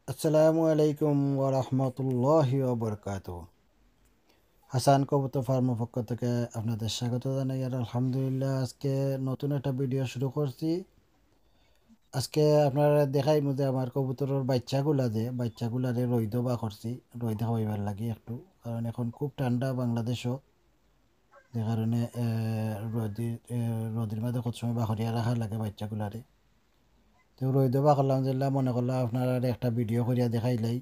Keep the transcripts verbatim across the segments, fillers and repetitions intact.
আসসালামু আলাইকুম ওয়া রাহমাতুল্লাহি ওয়া বারাকাতুহু। হাসান কবুতর ফার্মের পক্ষ থেকে আপনাদের স্বাগত জানাই। আর আলহামদুলিল্লাহ, আজকে নতুন একটা ভিডিও শুরু করছি। আজকে আপনারারে দেখাইমু যে আমার কবুতরর বাচ্চাগুলা, যে বাচ্চাগুলারে রইদো বার করছি, রইদো খাওয়াইবার লাগি একটু, কারণ এখন খুব ঠান্ডা বাংলাদেশও, যে কারণে, এ, রইদি-, এ, রইদির মাঝে কত সময় বার করিয়া রাখা লাগে বাচ্চাগুলারে। তো রইদো বার করলাম, যেলা মনে করলাম আপনারারে একটা ভিডিও করিয়া দেখাইলাই।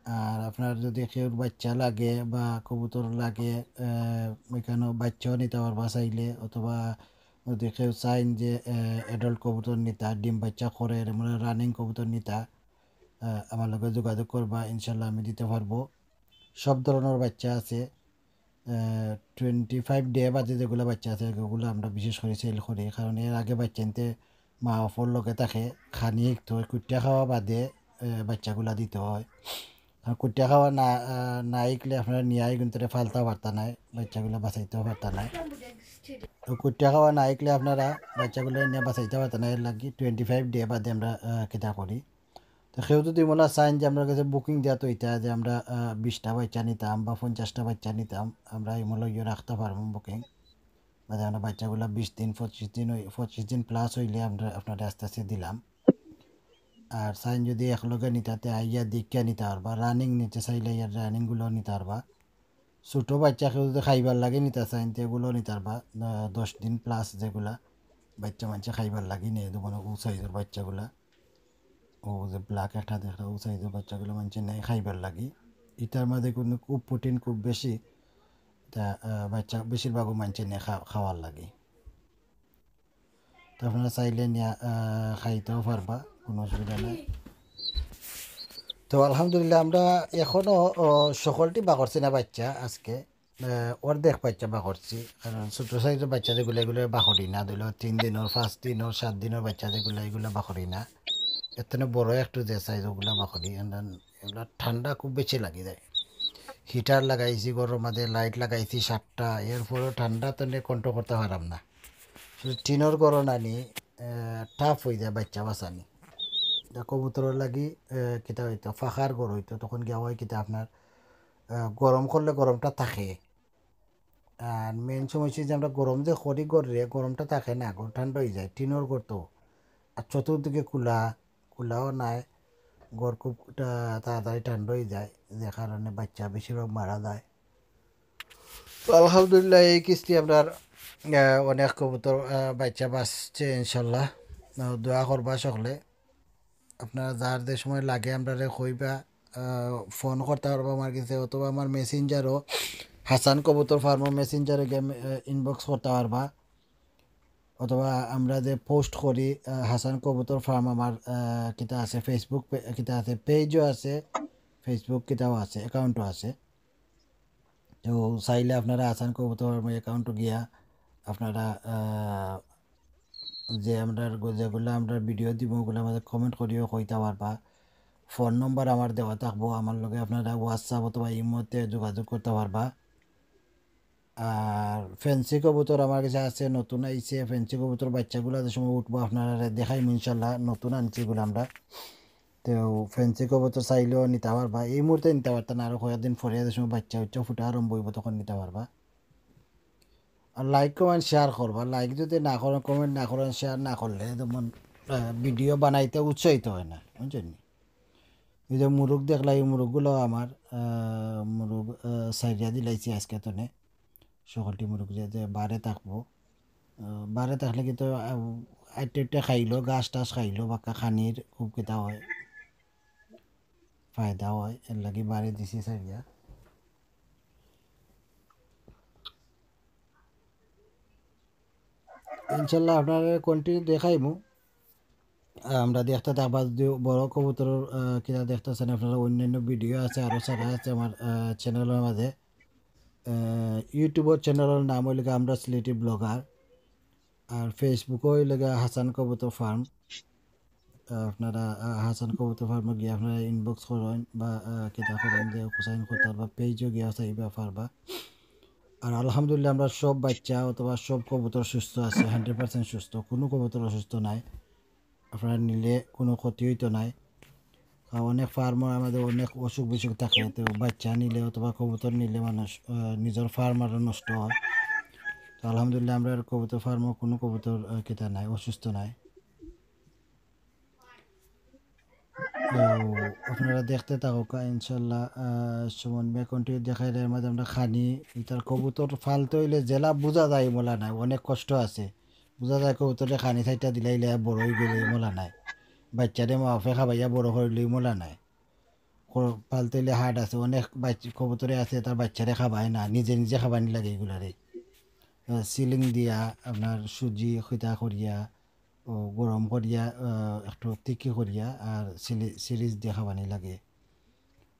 আর আপনার যদি কেউর বাচ্চা লাগে বা কবুতর লাগে, এ, ওইখানেও বাচ্চাও নিতা পারবা চাইলে, অথবা যদি কেউ চাইন যে, এ, অ্যাডাল্ট কবুতর নিতা, ডিম বাচ্চা করে, মানে রানিং কবুতর নিতা, এ, আমার লগে যোগাযোগ করবা, ইনশাল্লাহ আমি দিতে পারবো। সব ধরনের বাচ্চা আছে। আহ, টোয়েন্টি ফাইভ ডে বাদে যেগুলা বাচ্চা আছে, ওগুলা আমরা বিশেষ করি সেল করি, কারণ এর আগে বাচ্চা নিতে মা বাপর লগে থাকে, খানি তো কুটিয়া খাওয়া বাদে, আহ, বাচ্চাগুলা দিতে হয়। আর কুটিয়া খাওয়া না, আহ, না ইকলে আপনারা নিয়া ইগুন্তরে ফালতাও পারতা নায়, বাচ্চাগুলা বাঁচাইতেও পারতা নায়। তো কুটিয়া খাওয়া না ইকলে আপনারা বাচ্চাগুলা নিয়া বাঁচাইতে পারতা নায়, এর লাগি টোয়েন্টি ফাইভ ডে বাদে আমরা, আহ, কিতা করি। তো কেউ যদি মনে চাইন যে আমরার কাছে বুকিং দেওয়া তো ইতা যে আমরা, আহ, বিশটা বাচ্চা নিতাম বা পঞ্চাশটা বাচ্চা নিতাম, আমরা এই মূল্য ইয়ে রাখতে পারবো বুকিং। মানে আমরা বাচ্চাগুলা বিশ দিন, পঁচিশ দিন, ওই পঁচিশ দিন প্লাস হইলে আমরা আপনারে আস্তে আস্তে দিলাম। আর চাইন যদি একলগে নিতা, তে আইয়া দেখিয়া নিতা পারবা। রানিং নিতে চাইলে ইয়ার রানিংগুলো নিতা পারবা। ছোটো বাচ্চা কেউ যদি খাইবার লাগি নিতা চাইন, তে এগুলো নিতা পারবা। আহ, দশ দিন প্লাস যেগুলা বাচ্চা মানষে খাইবার লাগি নিয়ে, যেমন ও সাইজর বাচ্চাগুলা। ও যে ব্ল্যাক একটা দেখরা, ও সাইজর বাচ্চাগুলা মানষে নেয় খাইবার লাগি। ইতার মাঝে কোনো খুব প্রোটিন খুব বেশি, তা, আহ, বাচ্চা বেশিরভাগও মানষে নেয় খা-, খাওয়ার লাগি। তো আপনারা চাইলে নিয়া, আহ, খাইতেও পারবা, কোনো অসুবিধা নাই। তো আলহামদুলিল্লাহ, আমরা এখনো, ও, সকলটি বার করছি না বাচ্চা আজকে। আহ, অর্ধেক বাচ্চা বার করছি, কারণ ছোটো সাইজর বাচ্চা যেগুলা, এগুলা বার করি না, ধরো তিন দিনর, পাঁচ দিনর, সাত দিনর বাচ্চা যেগুলা, এগুলা বার করি না। এর থেকে বড় একটু যে সাইজ, ওগুলা বার করি। And then এগুলা ঠান্ডা খুব বেশি লাগি যায়। হিটার লাগাইছি ঘরর মাঝে, লাইট লাগাইছি সাতটা, এরপরেও ঠান্ডা তো নিয়ে কন্ট্রোল করতে পারলাম না। শুধু টিনর ঘরো নানি, আহ, টাফ হয়ে যায় বাচ্চা বাঁচানি। তা কবুতরর লাগি, আহ, কিতা হইতো, ফাঁকার ঘর হইতো, তখন গিয়া হয় কিতা আপনার, আহ, গরম করলে গরমটা থাকে। আর মেইন সমস্যা যে আমরা গরম যে করি ঘররে, গরমটা থাকে না, ঘর ঠান্ডা হয়ে যায়, টিনর ঘর তো। আর চতুর্দিকে খোলা, খোলাও নাই, ঘর খুব টা-, তাড়াতাড়ি ঠান্ডা হয়ে যায়, যে কারণে বাচ্চা বেশিরভাগ মারা যায়। তো আলহামদুলিল্লাহ, এই কিস্তি আপনার, আহ, অনেক কবুতর, আহ, বাচ্চা বাঁচছে ইনশাল্লাহ। আহ, দোয়া করবা সকলে। আপনারা যার যে সময় লাগে আমরারে কইবা, আহ, ফোন করতে পারবা আমার কাছে, অথবা আমার মেসেঞ্জারও, হাসান কবুতর ফার্মর মেসেঞ্জারে গিয়ে, আহ, ইনবক্স করতে পারবা। অথবা আমরা যে পোস্ট করি, আহ, হাসান কবুতর ফার্ম আমার, আহ, কিতা আছে, Facebook পে-, কিতা আছে, পেজও আছে, Facebook কিতাও আছে, অ্যাকাউন্টও আছে। তো চাইলে আপনারা হাসান কবুতর ফার্ম অ্যাকাউন্টও গিয়া আপনারা, আহ, যে আমরা গো-, যেগুলা আমরা ভিডিও দিব, ওগুলা আমাদের কমেন্ট করিও কইতা পারবা। ফোন নম্বর আমার দেওয়া থাকবো, আমার লগে আপনারা WhatsApp অথবা ইমোতে যোগাযোগ করতে পারবা। আর ফেন্সি কবুতর আমার কাছে আছে, নতুন আইছে। ফেন্সি কবুতর বাচ্চাগুলা যে সময় উঠবো, আপনারা দেখাইমু ইনশাল্লাহ। নতুন আনছি এগুলা আমরা। তো ফেন্সি কবুতর চাইলেও নিতা পারবা, এই মুহূর্তে নিতা পারতা না, আরো কয়েকদিন পরে যে সময় বাচ্চা উচ্চা ফুটা আরম্ভ হইব, তখন নিতা পারবা। আর লাইক, কমেন্ট, শেয়ার করবা। লাইক যদি না করেন, কমেন্ট না করেন, শেয়ার না করলে যেমন, আহ, ভিডিও বানাইতে উৎসাহিত হয় না, বুঝছেন নি? এই যে মুরগ দেখলা, এই মুরগগুলো আমার, আহ, মুরগ, আহ, সাইরিয়া দিলাইছি আজকে তনে। সকলটি মুরগ যে, যে বারে থাকবো। আহ, বারে থাকলে কিন্তু, আহ, আইটে আইটে খাইলো, ঘাস টাস খাইলো, বাক্কা খানির খুব কিতা হয়, ফায়দা হয়, এর লাগি বারে দিছি সাইরিয়া। ইনশাল্লাহ আপনারা কন্টিনিউ দেখাইমু। আমরা দেখতে থাকবা যদি বড় কবুতর, আহ, কিনা দেখতেছেন আপনারা, অন্যান্য ভিডিও আছে, আরও সারা আছে আমার, আহ, চ্যানেলের মাঝে। আহ, ইউটিউবের চ্যানেলের নাম হইল গিয়ে আমরা সিলেটি ব্লগার, আর Facebook-ও হইল গিয়ে হাসান কবুতর ফার্ম। আহ, আপনারা, আহ, হাসান কবুতর ফার্মে গিয়া আপনারা ইনবক্স করইন বা, আহ, কিতা করইন যে কুসাইন করতার বা পেজও গিয়া চাইবা পারবা। আর আলহামদুলিল্লাহ আমরা সব বাচ্চা অথবা সব কবুতর সুস্থ আছে, হান্ড্রেড পার্সেন্ট সুস্থ, কোনো কবুতর অসুস্থ নাই। আপনারা নিলে কোনো ক্ষতি হইতো নাই। আর অনেক ফার্মর আমাদের অনেক অসুখ বিসুখ থাকে, তো বাচ্চা নিলে অথবা কবুতর নিলে মানুষ, আহ, নিজের ফার্ম আরও নষ্ট হয়। তো আলহামদুলিল্লাহ, আমরার কবুতর ফার্মও কোনো কবুতর, আহ, কিতা নাই, অসুস্থ নাই। তো আপনারা দেখতে থাকুক, ইনশাল্লাহ। আহ, সুমন ভাই কন্টিনিউ দেখাইলে এর মাঝে আমরা খানি, ইতার কবুতর ফালতে হইলে যেলা বুঝা যায় মোলা নাই, অনেক কষ্ট আছে। বুঝা যায় কবুতরে খানি চাইটা দিলাইলে বড় হয়ে গেলে মোলা নাই, বাচ্চারে মাফে খাবাইয়া বড় করিলে মোলা নাই। ক-, ফালতে হইলে হার্ড আছে, অনেক বাচ্চা কবুতরে আছে তার বাচ্চারে খাবায় না, নিজে নিজে খাবানি লাগে এগুলারে। আহ, সিলিং দিয়া আপনার সুজি খিতা করিয়া, ও গরম করিয়া, আহ, একটু তিকি করিয়া আর সিলি-, সিরিজ দিয়া খাবানি লাগে।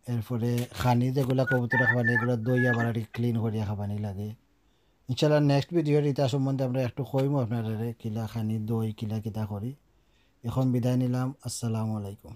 এরপরে খানি যেগুলা কবুতরে খাবানি, এগুলা দই আবার আর ক্লিন করিয়া খাবানি লাগে। ইনশাল্লাহ নেক্সট ভিডিওর ইতা সম্বন্ধে আমরা একটু কইমু আপনারারে, কিলা খানি দই কিলা কিতা করি। এখন বিদায় নিলাম, আসসালামু আলাইকুম।